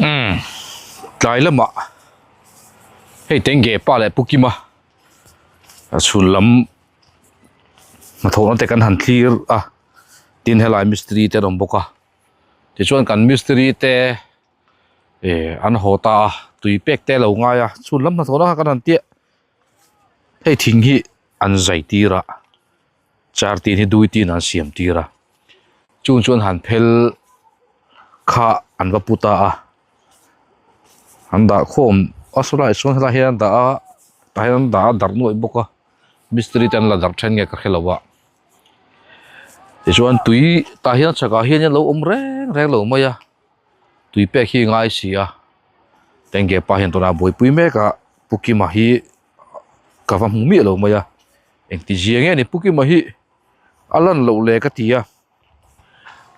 Umm tlai lamah hei tenge pa leh pu Kima a chhun lam hnathawhna te kan han thlir a tin helai mistiri te an awm bawk a tichuan kan mistiri te eh an haw ta a tui pek te a lo ngai a chhun lam hnathawhna kha kan han tia hei thing hi an zai tir a. Char tin hi dui tin an siam tir a chung chuan han phel kha an va pu ta a an dah khawm a sawlai sawn helai hian an dah a tah hian an dah a darh nuaih bawk a mistiri te an la darh then nge ka hrelo a tichuan tui tah hian a chhakah hian lo awm reng reng lo mai a tui pek hi a ngai si a tengge pa hian tunah a buaipui mek a pu Kima hi ka va hmu miah lo mai a engti zia nge ni pu Kima hi a lan loh le ka ti a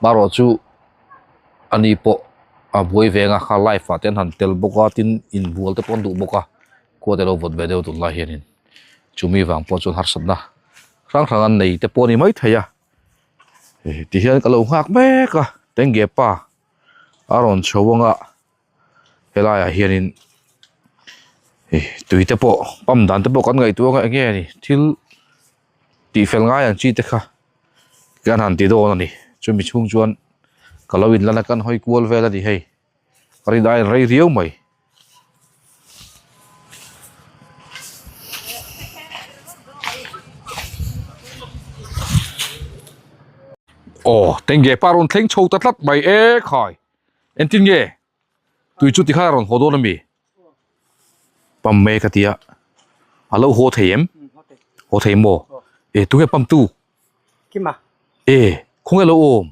marawh chu ani pawh a buai ve ang a kha live ah te an han tel bawk a tin inbual te pawh an duh bawk a khua te lo vawt ve deuh tunlai hianin chumi vang pawh chuan harsatna hrang hrang an nei te pawh a ni maithei a tihian ka lo nghak mek a tengge pa a rawn chho ang a. helaiah hianin ih tui te pawh pump dan te pawh kan ngaihtuah ang a enge ni thil tih fel ngai ang chi te kha kan han ti dawn a ni chumi chhung chuan ka lo in lan a kan hawi kual vel a ni hei ka rin aiin rei riau mai. Aw tengge pa rawn thleng chho ta tlat mai e khai. Engtin nge tui chu tikhan a rawn haw dawn a mi? Pam mai ka ti a, a lo haw thei em? Haw thei maw? E tunge pam tu? Kima. E khawnge lo awm?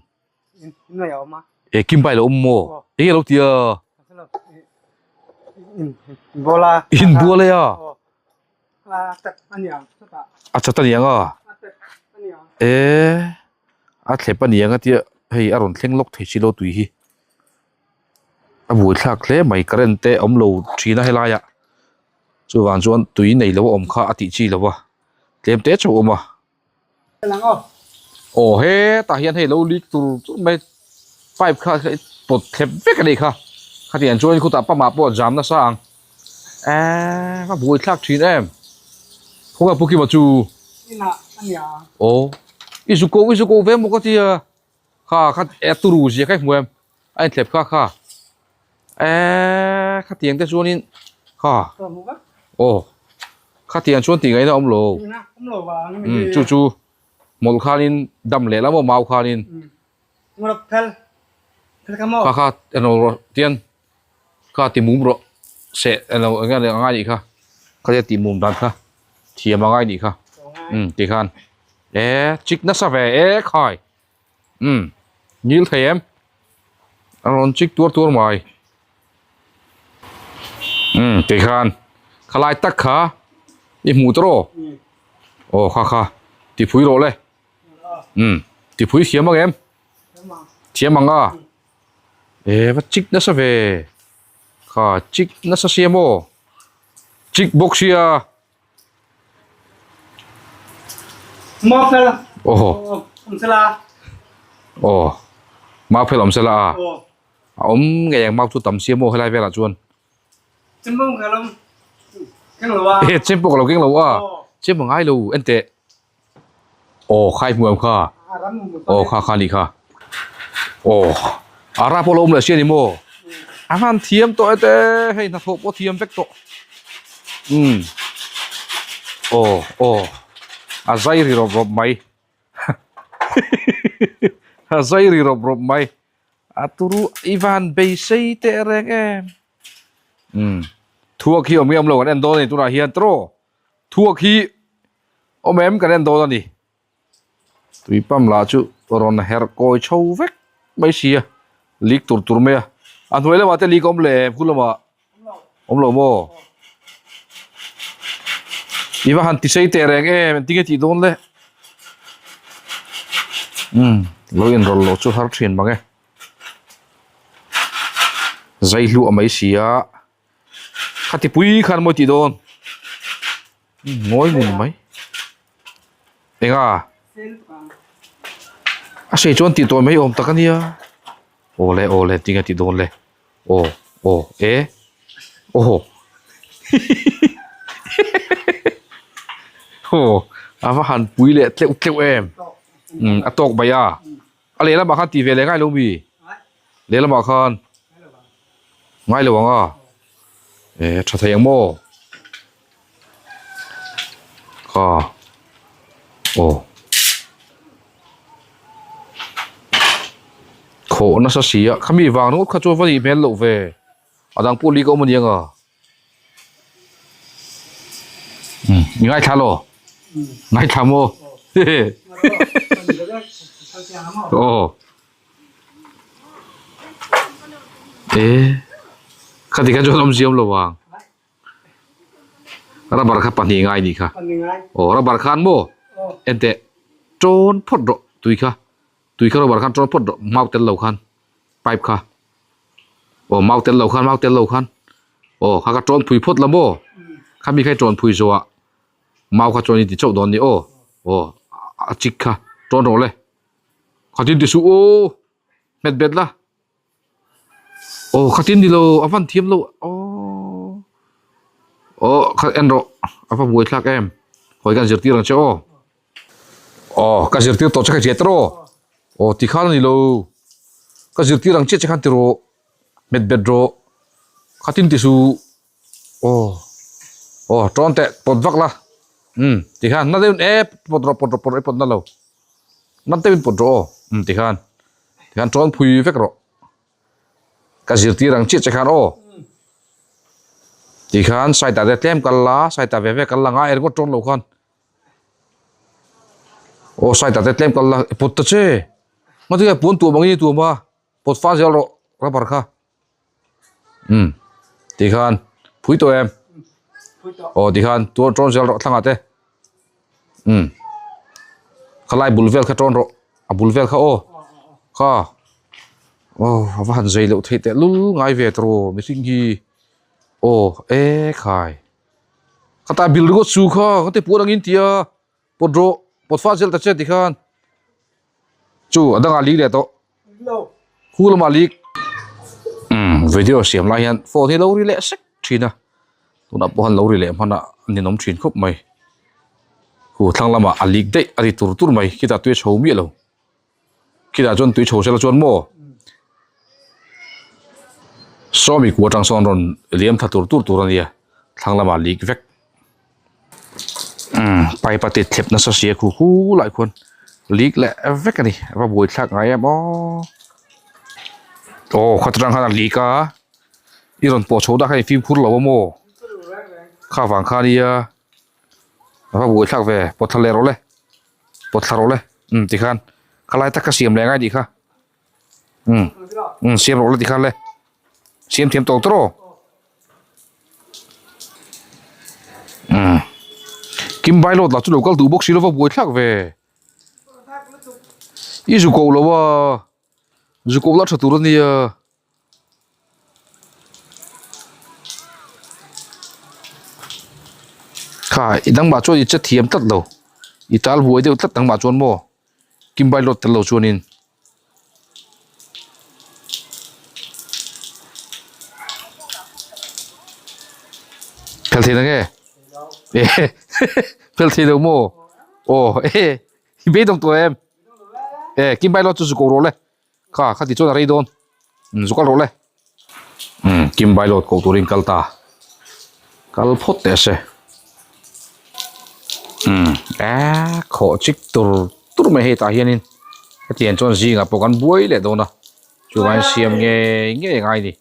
Innuai a awm a. E Kim pai lo awm maw? Enge lo ti a? Inbual a. Inbual e a? A chat a niang chutah. A chat a niang a? A thlep a niang. E a thlep a niang a tia hei a rawn thleng lawk thei si lo tui hi. A buaithlak hle mai current te a awm lo thin a helaiah chuvang chuan tui nei lo a awm kha a tih chi lo va tlem te chauh a awm a. Aw hetah hian hei lo leak tur tur mai pipe kha pawt thlep vek a nih kha khatiang chuan khutah pump ah pawh a jam nasa ang eee ka buai thlak thin em khawnge pu Kima chu aw i zu ko i zu ko ve maw ka tia kha kha e turu zia kha i hmu em a inthlep kha kha eee khatiang te chuanin kha aw khatiang chuan tih ngaihna a awm lo umm chu chu hmawlh khanin dam leh lam aw mau khanin kha kha eng rawh tian kha ti mum rawh seh eng lo eng nge a ngai nih kha khatia tih mum dan kha thiam a ngai nih kha umm tikhan eee chik nasa ve e khai. Umm ngil thei em a rawn chik tuar tuar mai umm tikhan khalai tak kha i hmuh ta rawh aw kha kha ti phui rawh le umm ti phui thiam ang em thiam ang a e va chik nasa ve kha chik nasa sia maw chik bawk sia. Aw mau phel awm sela a a awm ngei ang mau chu tam sia maw helai velah chuan e chem pawh ka lo keng lo a chem a ngai lo enteh aw khai hmu em kha aw kha kha nih kha aw a ra pawh lo awm leh sia ni maw a han thiam tawh e te hei hnathawh pawh thiam vek tawh umm aw aw a zai ri rawp rawp mai a zai ri rawp rawp mai a turu i van beisei teh reng em umm thuak hi awm nge awm lo kan en dawn a ni tunah hian tawh thuak hi awm em kan en dawn a ni tui pump lah chu rawn herh kawi chho vek mai si a leak tur tur mai a a hnuai lamah te leak a awm leh em khu lamah awm lo maw i va han ti sei teh reng em engtin nge tih dawn le umm lo inrawlh loh chu har thin mang e zai hluah mai si a. Khati pui khan mawi tih dawn ngawi ngun mai enga a sei chuan tih tawh mai awm tak a nia. Aw le aw le tinge tih dawn le aw aw e aw aw a va han pui leh tleuh tleuh em umm a tawk mai a a lehlamah khan tih ve leh ngai lo mi lehlamah khan ngai lo ang a e tha thei ang maw kha aw. Khawh nasa si a khami vang ringawt kha chuan va nih hmel loh ve a dang pawh li ka awm a niang a umm i ngaithla law ngaithla maw hehe aw e khati khan chuan awmzia awm lo vang. Rubber kha pahnih ngai nih kha. Aw rubber khan maw enteh tawn phawt rawh tui kha tui kha rubber khan tawn phawt rawh mau tel lo khan pipe kha aw mau tel lo khan mau tel lo khan aw kha kha tawn phui phawt la maw khami kha i tawn phui zawh ah mau kha chuan i ti chauh dawn ni aw aw a chik kha tawn rawh le khatin ti suh aw hmet bet la. Aw khatin ni lo a van thiam lo aww aw kha en rawh a va buai thlak em hawi kan zirtir ang che aw aw ka zirtir tawh che kha hriat rawh aw ti khan a ni lo ka zirtir ang chiah che khan ti rawh hmet bet rawh khatin ti suh aw aw tawn teh pawt vak la umm ti khan na deuhin e pawt rawh pawt rawh pawt rawh i pawt na lo. Nat deuhin pawt rawh aw umm ti khan ti khan tawn phui vek rawh ka zirtir ang chiah che khan aw ti khan side ah te tlem kal la side ah ve ve kal la ngai ringawt tawn lo khan aw side ah te tlem kal la i pawt ta che ngatinge puan tuam angin i tuam a pawt fal zel rawh rubber kha. Umm ti khan phui tawh em aw ti khan tuar tawn zel rawh thlangah te umm khalai bul vel kha tawn rawh a bul vel kha aw kha aw a va han zei loh theih teh lul ngai ve tawh mihring hi aw e khai khata bil ringawt su kha ka ti puan angin tia pawt rawh pawt fah zel ta che ti khan chu a dangah lik leh tawh. Khu lamah lik umm video siam lai hian phone hi lo ri leh sek thin a tunah pawh han lo ri leh hman a a ninawm thin khawp mai khu thlang lamah a lik daih a ri tur tur mai khitah tui a chho miah lo khitah chuan tui chho sela chuan maw sawmi kua atang sawn rawn liam thla tur tur tur a nia thlang lamah lik vek. Umm pipe a ti thlep nasa sia khu khu lai khuan leak leh vek a ni a va buai thlak ngai em aw aw khaw atang khan a leak a i rawn pawh chho dah kha i fimkhur lo a maw kha vang kha nia a va buai thlak ve pawt thla leh rawh le pawt thla rawh le umm tikhan khalai tak ka siam leh ngai tih kha. Umm umm siam rawh la ti khan le siam thiam tawk tawk umm kim bai lawt lah chu lo kal duh bawk si lova buai thlak ve i zu ko lo a zu ko la tha tur ania. Kha i dangmah chuan i che thiam tlat lo i tal buai deuh tlat dangmah chuan maw kim bai lawt tel lo chuanin. Phel thei nge phel thei lo maw aw e i beidawng tawh em e kim bai lawt chu zu ko rawh le. Kha kha ti chuan a rei dawn umm zu kal rawh le umm kim bai lawt koh turin kal ta kal phawt teh se umm eh khawh chik tur tur mai hei tah hianin hetiang chuan zingah pawh kan buai leh dawn a chuvangin siam ngei ngei a ngai a ni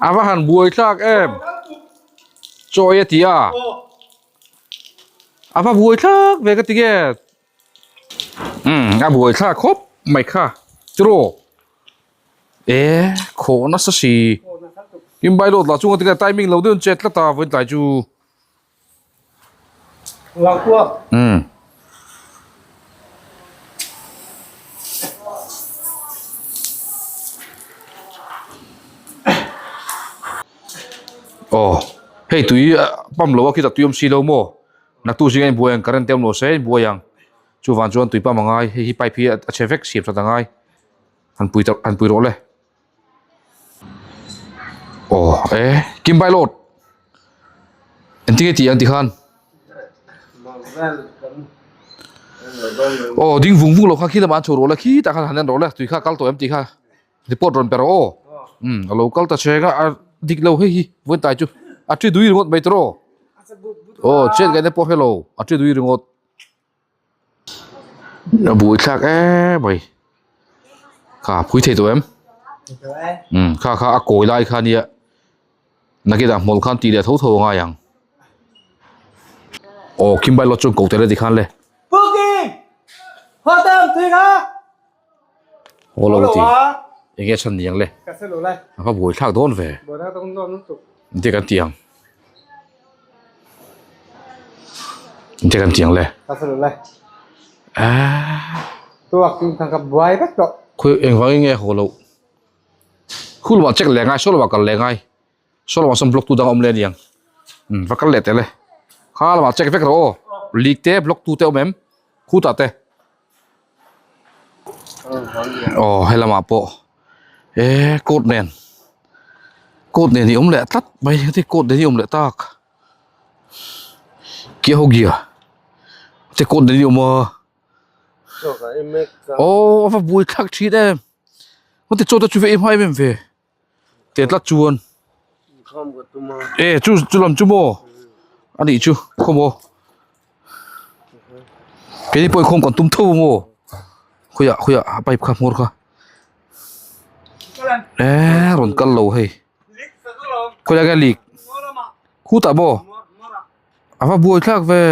a va han buai thlak em chaw ei a ti a a va buai thlak ve ka ti nge. Umm a buai thlak khawp mai kha tiraw e khawh nasa si tin bai lawt lah chunga tinge timing lo deuh an chet tlat a vawiin tlai chu umm. Aw hei tui pump lo a khitah tui awm si lo maw. Naktuk zing a inbuai ang current te awm lo se a inbuai ang chuvang chuan tui pump a ngai hei hi pipe hi a chhe vek siam that a ngai Han pui ta han pui rawh le. Aw e Kim Bailawt engtin nge tih ang tikhan aw ding vung vung lo kha khi lamah an chho rawh le khi tah khan han en rawh le tui kha kal tawh em tih kha report rawn pe rawh aw umm a lo kal ta cheng a a dik lo hei hi vawiin tai chu a thi dui ringawt mai tawh aw chet ngaihna pawh hre lo a thi dui ringawt. A buai thlak em mai kha phui thei tawh em umm kha kha a kawi lai kha nia nakinah hmawlh khan tih leh tho tho a ngai ang aw Kimbai lawt chuan ko tel a ti khan le haw lo ti eng nge chhan ni ang le a va buai thlak dawn ve engtin kan ti ang engtin kan ti ang le aaa khawi engvangin nge haw loh khu lamah check leh ngai saw lamah kal leh ngai saw lamah sawn block tu dang a awm leh aniang umm va kal leh teh le kha lamah check vek rawh aw leak te block tu te a awm em khutah te. Aw helamah pawh eh coat nen coat nen hi awm leh tlat mai heti coat nen hi awm leh tak kia ho gia te coat nen hi awm a aw a va buai thlak thin em heti chaw te chu ve em em em ve. Teh tlat chuan e chu chu lam chu maw a nih chu khaw maw keini pawh inkhawm kan tum tho maw khawiah khawiah a pipe kha hmawr kha e rawn kal lo hei khawiah nge leak khutah maw a va buai thlak ve.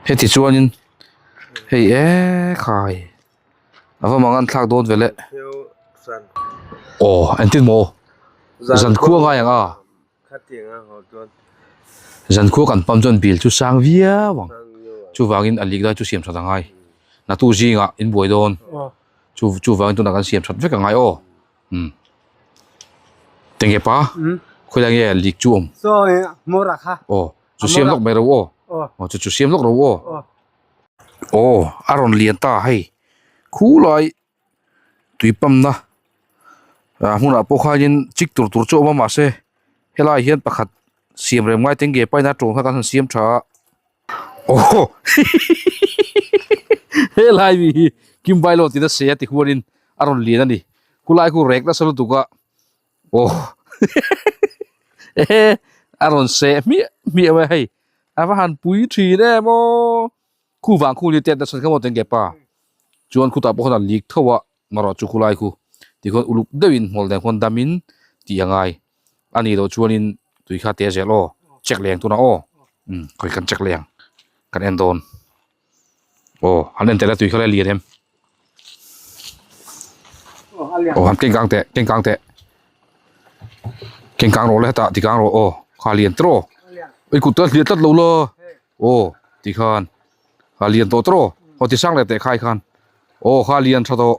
Heti chuanin hei e khai. A va mang an thlak dawn ve le. Aw engtin maw zan khua ngai ang a. Zan khua kan pam chuan bill chu sang viau ang. Chuvangin a lik lai chu siam that a ngai. Natu zingah in buai dawn. Chu chuvangin tunah kan siam that vek a ngai aw. Umm. Tenge pa khawilai nge lik chu awm. Aw chu siam lawk mai ro aw. Aw chu chu siam lawk ro aw. Aw a rawn lian ta hei khulai tui pamna ah hmunah pawh khanin chik tur tur chu a awm a mahse helaiah hian pakhat siam rem ngai teng ge paina tawng kha kan han siam tha a aw helai mi hi Kimbailo tina se a ti huanin a rawn lian a ni khulai khu rek nasa lutuk a. Aw ehe a rawn seh hmiah hmiah mai hei a va han pui thin em aw khu vang khu ni tet nasa kha maw tenge pa chuan khutah pawh khan a lik tho a marawh chu khulai khu tikhawn uluk deuhin hmawlh nen khawn damin tih a ngai a nih loh chuanin tui kha te zel aw check leng tunah aw umm khawi kan check leng kan en dawn aw han en tel a tui kha la lian em. Aw han keng kang teh keng kang teh keng kang rawh le hetah ti kang rawh aw kha lian tawh i kut te a hliah tlat lo la aw ti khan kha lian tawh tawh aw ti sang leh teh khai khan aw kha lian tha tawh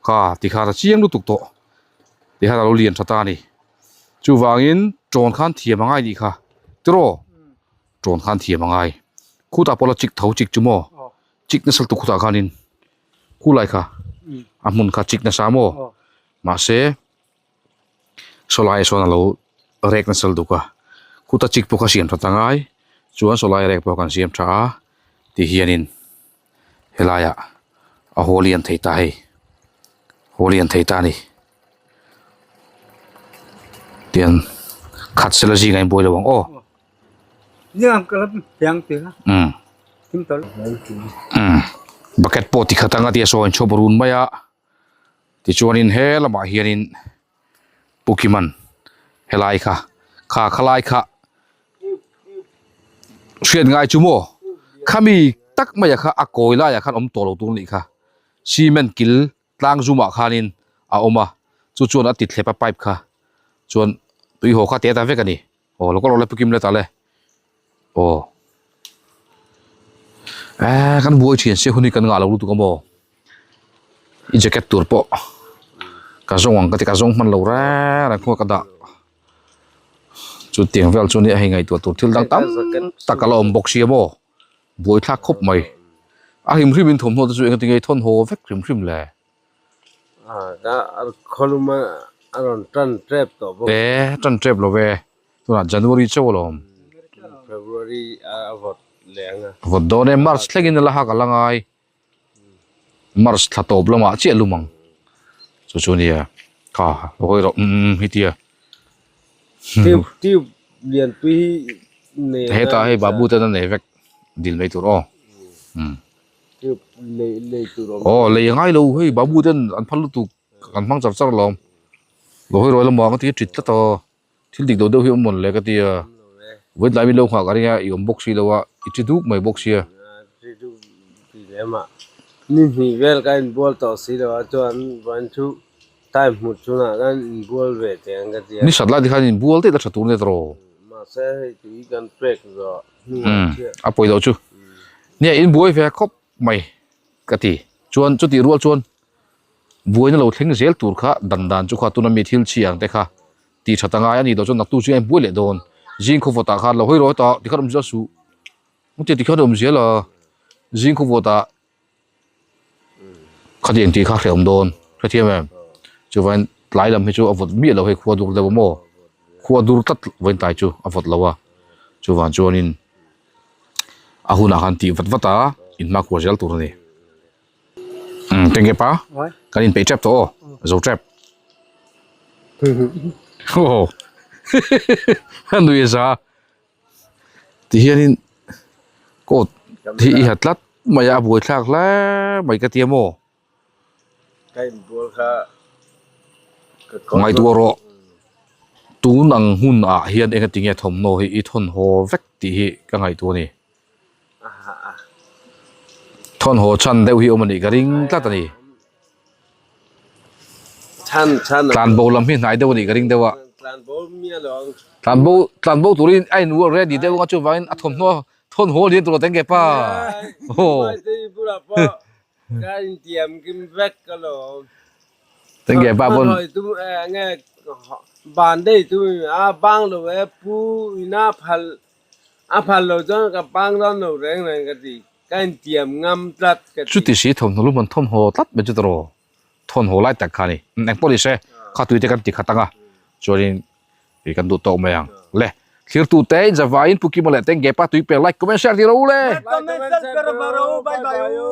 kha ti khan a chiang lutuk tawh ti khan a lo lian tha ta a ni chuvangin tawn khan thiam a ngai nih kha tiraw tawn khan thiam a ngai khutah pawh la chik tho chik chu maw. Chik nasa lutuk khutah khanin khulai kha a hmun kha chik nasa maw mahse sawlai sawn alo rek nasa lutuk a khuta chik pawh kha siam that angai chuan sawlai rek pawh kan siam tha a ti hianin helaiah a haw lian thei ta hei haw lian thei ta a ni tiang khat sela zingah in buai lo ang aw. Umm umm bucket pawh ti khat anga tia saw in chhawp run mai a tichuanin he lamah hianin Pu Kiman helai kha kha khalai kha hriat ngai chu maw khami tak maia kha a kawi laiah khan awm tawh lo tur anih kha cement kil tlang zumah khanin a awm a chu chuan a ti thlep a pipe kha chuan tui haw kha te ta vek a ni. Aw lo ka lo le pu kim le ta le aw eh kan buai thian sia hun hi kan ngah lo lutuk a maw i jacket tur pawh ka zawng ang ka ti ka zawng hman lo reng reng khaw ka dah chu tiang vel chu nia hei ngaihtuah tur thil dang tam tak a la awm bawk sia maw buai thlak khawp mai. A hrim hrim in thawmhnaw te chu enga tinge i thawn haw vek hrim hrim le? A khawlum a rawn tan tep tawh bawk. E, tan tep lo ve. Tunah January chauh alawm. February a vawt leh ang a. Vawt dawn e, March thlengin a la hak a la ngai. March thla tawp lamah chiah lum ang. Chu chu nia. Kha, hawi rawh umm hi tia. Tube tube lianpui hi nei a. Heta hei babu ten a nei vek dil mai tur aw. Umm. Tube lei lei tur awm. Aw lei a ngai lo hei babu ten an phal lutuk an hmang char char alawm. Lo hawi rawh lamah ka ti a tit tlat a. Thil dik lo deuh hi awm mawn le ka ti a. Vawi tlai min lo nghah ka ring a i awm bawk si lo a i ti duk mai bawk sia. Ti duk ti lem a. Ni hnih vel ka inbual tawh si lo a chuan vawiin chu Time hmuh chungah khan inbual ve teh ang ka ti a. Ni sat lai te khan inbual daih ta tha tur nia tawh. Mahse hei tui kan pek zawh hnuah chiah. A pawi loh chu. Nia inbuai ve khawp mai ka ti. Chuan chutih rual chuan buaina lo thleng zel tur kha dan dan chu kha tuna mi thil chhi ang te kha ti tha ta ngai a ni loh chuan naktu chu a inbuai leh dawn. Zing khaw vawtah khan lo hawi rawh tah tikhan awm zel suh. Engtia tikhan awm zel a zing khaw vawtah. Khatiang tih kha hrehawm dawn hrethiam em chuvain tlai lam hi chu a vawt miah lo hei khua dur deuh a maw khua dur tlat vawiin tlai chu a vawt lo a chuvang chuanin a hunah khan tih vat vat a inhma kual zel tur a ni umm tenge pa kan inpeih tep tawh aw zo tep aw a nui a za. Tihianin coat hi i ha tlat mai a a buaithlak hle mai ka ti a maw? Ngaihtuah rawh tun ang hun ah hian engatinge thawmhnaw hi i thawn haw vek tih hi ka ngaihtuah a ni. Thawn haw chhan deuh hi awm a nih ka ring tlat a ni. Tlanbo lam hi hnai deuh a nih ka ring deuh a. Tlanbo tlanbo turin a in ready deuh anga chuvangin a thawmhnaw thawnhaw lian tur a teng ke pa. Teng ke pa pawn. Ka intiam ngam tlat ka ti. Chuti si thawmhnaw lu hman thawmhaw tlat mai chu tawh thawnhaw lai tak kha a ni. Eng pawh ni se kha tui te kan ti khat ang a chuanin ih kan duh tawk mai ang. Le thlir tu te in zavaiin Pu Kima leh Tengge pa tui pek like comment share ti ro u le. Like comment share rawh bye bye u.